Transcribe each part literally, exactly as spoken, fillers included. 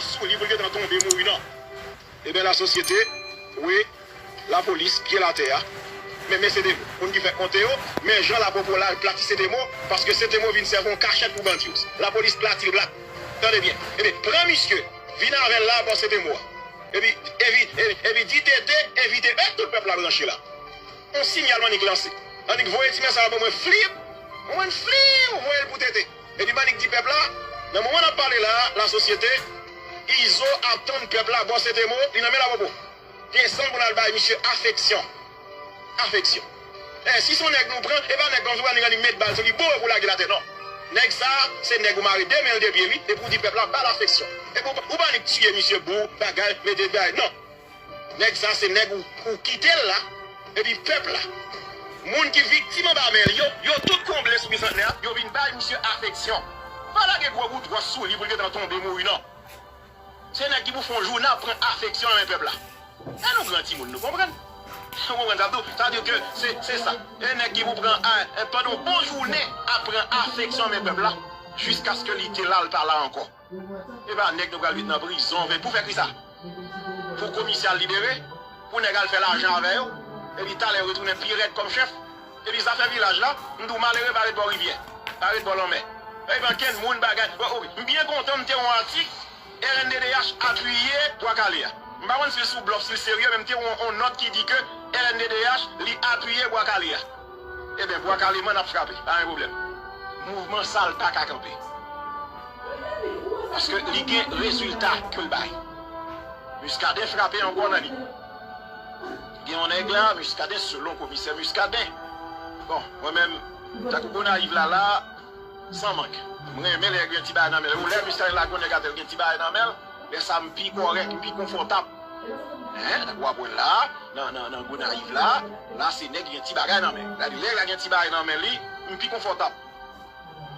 sou li pou l gentan tonbe mouri non. Ebyen lasosyete, wi, lapolis, pye latè a. Men, men se de moun ki fèk monte yo, men jan lapopo la plati se de mo, paske se de mo vin sèvi yon kachèt pou bandi yo. Lapolis plati l plat. Tande byen. Ebyen, pran misye, vin avè l la bò se de mo a. Epi, epi, epi, epi di Tete, envite, e tout pèp la branche la. Yon sinyal m annik lanse. Annik voye ti mesaj la ban mwen flip. Mwen flip, voye l pou Tete. Epi m annik di pèp la, nan moman n ap pale la, lasosyete, Izo ap tann pèp la, bò se de mo, li nan men lapopo. Desann pou n al bay misye afeksyon. Afeksyon. E, si se yon nèg nou pran, e pa nèg kòmsi w annik annik met bal sou li, boure pou lage l atè, non. Nèg sa, se nèg ou mare de men l de pye li, epi w di pèp la, ba l afeksyon. Epi w pa, ou pa annik tiye misye bou, bagay, mete bagay, non. Nèg sa se nèg ou, ou kite l la, epi pèp la. Moun ki viktim anba men l yo, yo tout konble sou bizantnè a, yo vin bay misye afeksyon. Pa lage gwo bout wòch sou li pou l gentan tonbe mouri non. Se nèg ki pou fè yon jounen ap pran afeksyon nan men pèp la. E nou gran timoun, nou konprann. Nou konprann sa tou? Sa vle di ke se, se sa. E nèg ki pou pran, a, e, pandan yon bon jounen ap pran afeksyon nan men pèp la, jiskaske li te la, l pa la ankò. E pa nèg nou pral met nan prizon, men pou fè kisa? Pou komisè al libere? Pou nèg al fè lajan avè yo? Epi talè yo retounen pi rèd kòm chèf? Epi zafè vilaj la, m di w malere pa ret bò rivyè, pa ret bò lanmè. Epi ankenn moun bagay. Bon, ok, m byen kontan m te wè yon atik, R N D D H apiye Bwa Kale a. M pa konn si l sou blòf, si l serye, men m te wè yon, yon nòt ki di ke R N D D H, li apiye Bwa Kale a. Ebyen, Bwa Kale, man, n ap frape, pa gen pwoblèm. Mouvman sa l pa ka kanpe. Paske li gen rezilta ke l bay. Muscadin frape ankò nan li. Gen yon nèg la, Muscadin, selon komisè Muscadin. Bon, mwen menm, tankou Gonayiv la, la, san mank. Mwen renmen lè gen ti bagay nan men l. Ou lè Muscadin la, gon nèg atè, l gen ti bagay nan men l. Lè sa, m pi kòrèk, m pi konfòtab. Hein, w ap wè la, nan, nan, nan Gonayiv la, la, se nèg gen ti bagay nan men. Gade, lè la gen ti bagay nan men li, m pi konfòtab.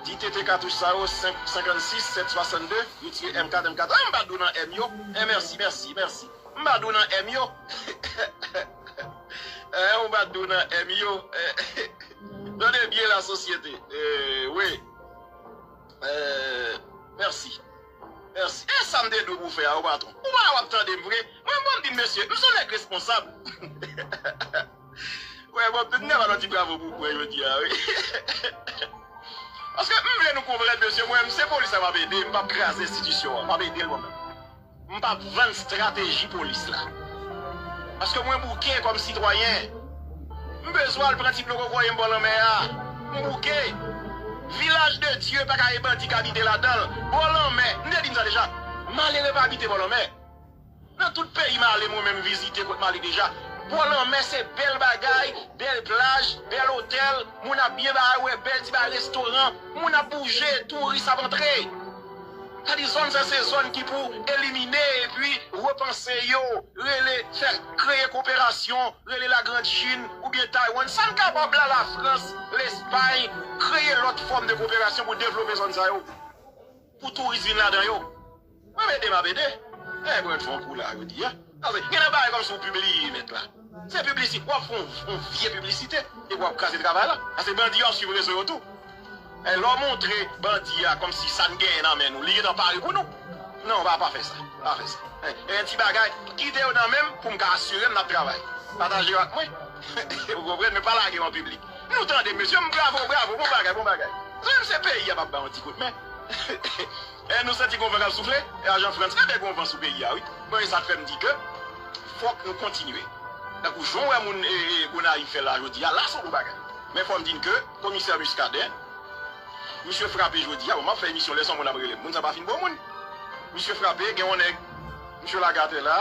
Di Tete katouch sa yo, senk, senkannsis, sèt, swasannde, yo tire M kat, M kat. Ah, m pa di w nan M yo. Eh, mèsi, mèsi, mèsi. M pa di w nan M yo. Eh, m pa di w nan M yo. Eh, tande byen lasosyete. Eh, wi. Eh, mèsi. Mèsi. E sa m te di w pou w fè a, wi, patwon? Ou pa w ap tande m vre? Mwen, bon, m di, mesye, m se yon nèg responsab. Wè, bon, m te nèk pa nan ti bravo pou mwen jodi a, wi. Paske m vle nou konprann, mesye, mwen, m se polis la m ap ede, m p ap kraze enstitisyon an, m ap ede l mwen menm. M p ap vann estrateji polis la. Paske mwen bouke kòm sitwayen. M bezwen al pran ti dlo kokoye m bò lanmè a. M bouke. Vilaj de Dye pa ka gen bandi k abite ladan l. Bò lanmè, m te di n sa deja. Malere pa abite bò lanmè. Nan tout peyi m ale, mwen menm vizite kot m ale deja. Bò lanmè se bèl bagay, bèl plaj, bèl otèl, moun ap byen bagay, ou wè bèl ti bagay, restoran, moun ap bouje, touris ap antre. Sa di zòn sa se zòn ki pou elimine epi repanse yo, rele, fè, kreye koperasyon, rele Lagrand Chin oubyen Taiwan. Sa n kapab la, Lafrans, Lespay, kreye lòt fòm de koperasyon pou devlope zòn sa yo. Pou touris vin ladan yo. Mwen m ede, m ap ede. E, mwen fè yon kou la, yo di, a. Paske, gen nan bagay kòmsi w pibliye nèt la. Se piblisite, w ap fè yon, yon vye piblisite, epi w ap kraze travay la. Paske bandi yo ap swiv rezo yo tou. E, lè w montre bandi a kòmsi sa n genyen nan men nou, li gentan pare pou nou. Non, pa, pa fè sa. Pa fè sa. E, e, ti bagay, kite yo nan men m pou m ka asire m n ap travay. Pataje yo ak mwen. Ou konprann, men pa lage yo an piblik. Nou tande, mesye, m bravo, bravo, bon bagay, bon bagay. Zanmi m, se peyi a m ap ba yon ti kout men. E nou santi gon van k ap soufle, e ajan Frantz, e ben gon van sou peyi a, wi. Bon, e sa k fè m di ke fòk nou kontinye. Tankou jan w wè moun, e, e, Gonayiv fè la jodi a, la se yon bon bagay. Men fò m di n ke komisè Muscadin, misye frape jodi a, bon, m ap fè emisyon lè se yon moun ap rele m. Moun sa pa fin bon moun. Misye frape, gen yon nèg, misye lage atè la,